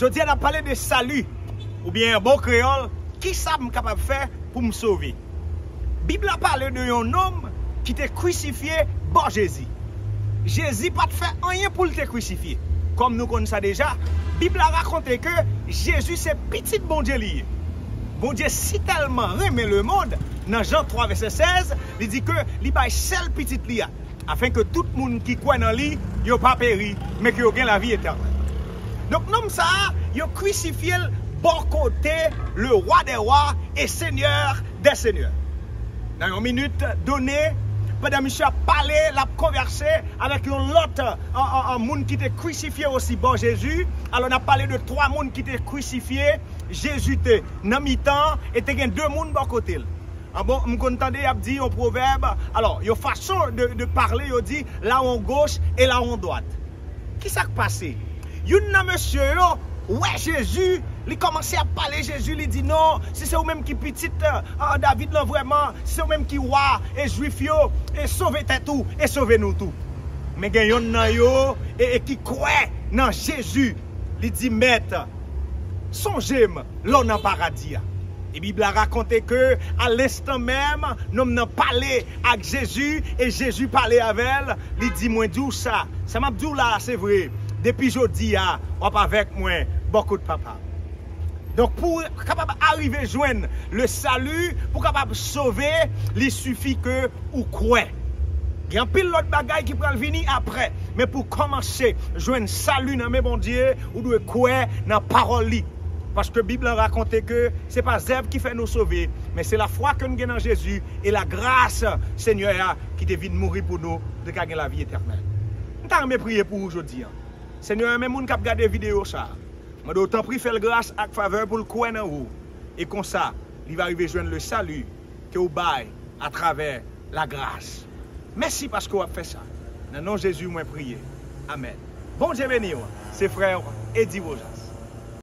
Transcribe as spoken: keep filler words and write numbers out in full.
Jodi a n ap pale de sali, oubyen an bon kreyòl, kisa m kapab fè pou m sove? Bib la pale de yon nonm ki te krisifye bò Jezi. Jezi pa t fè anyen pou l te krisifye. Kòm nou konn sa deja, Bib la rakonte ke Jezi se pitit Bondye li ye. Bondye si tèlman renmen lemonn, nan Jan twa vèsè sèz, li di ke li bay sèl pitit li a, afin ke tout moun ki kwè nan li, yo pa peri, men ke yo gen lavi etènèl. Donk, nonm sa a, yo krisifye l bò kote le roi des rois et seigneur des seigneurs. Nan yon minit done, pandan misye ap pale, l ap konvèse avèk yon lòt, an, an, an, moun ki te krisifye osi bò Jezi. Alò, n ap pale de twa moun ki te krisifye. Jezi te nan mitan e te gen de moun bò kote l. An bon, m konn tande y ap di yon pwovèb, alò, yon fason de, de pale, yo di, la on goch e la on dwat. Kisa k pase? Youn nan mesye yo wè Jezi, li kòmanse ap pale Jezi, li di, non, si se ou menm ki pitit, ah, David lan vrèman, si se ou menm ki wa e Jwif yo, e sove tèt ou e sove nou tou. Men gen yonn nan yo e, e ki kwè nan Jezi, li di, mèt, sonje m lè w nan paradi a. E Bib la rakonte ke, a lenstan menm, nonm nan pale ak Jezi, e Jezi pale avè l, li di, mwen di w sa, sa m ap di w la a, se vre, depi jodi a, w ap avèk mwen bò kot Papa m. Donk, pou w kapab arive jwenn le salut, pou w kapab sove, li sifi ke ou kwè. Gen anpil lòt bagay ki pral vini apre, men pou w kòmanse jwenn sali nan men Bondye, ou dwe kwè nan pawòl li. Paske Bib lan rakonte ke se pa zèv ki fè nou sove, men se lafwa ke n gen nan Jezi e lagras Senyè a ki te vin mouri pou nou, pou te ka gen lavi etènèl. M ta renmen priye pou ou jodi a. Senyè, men moun k ap gade videyo sa a, mande w tanpri fè l gras ak favè pou l kwè nan ou. E konsa, li va rive jwenn le salut ke ou bay atravè lagras. Mèsi paske w ap fè sa. Nan non Jezi mwen priye. Amèn. Bondye beni w. Se frè w Eddy Rojas.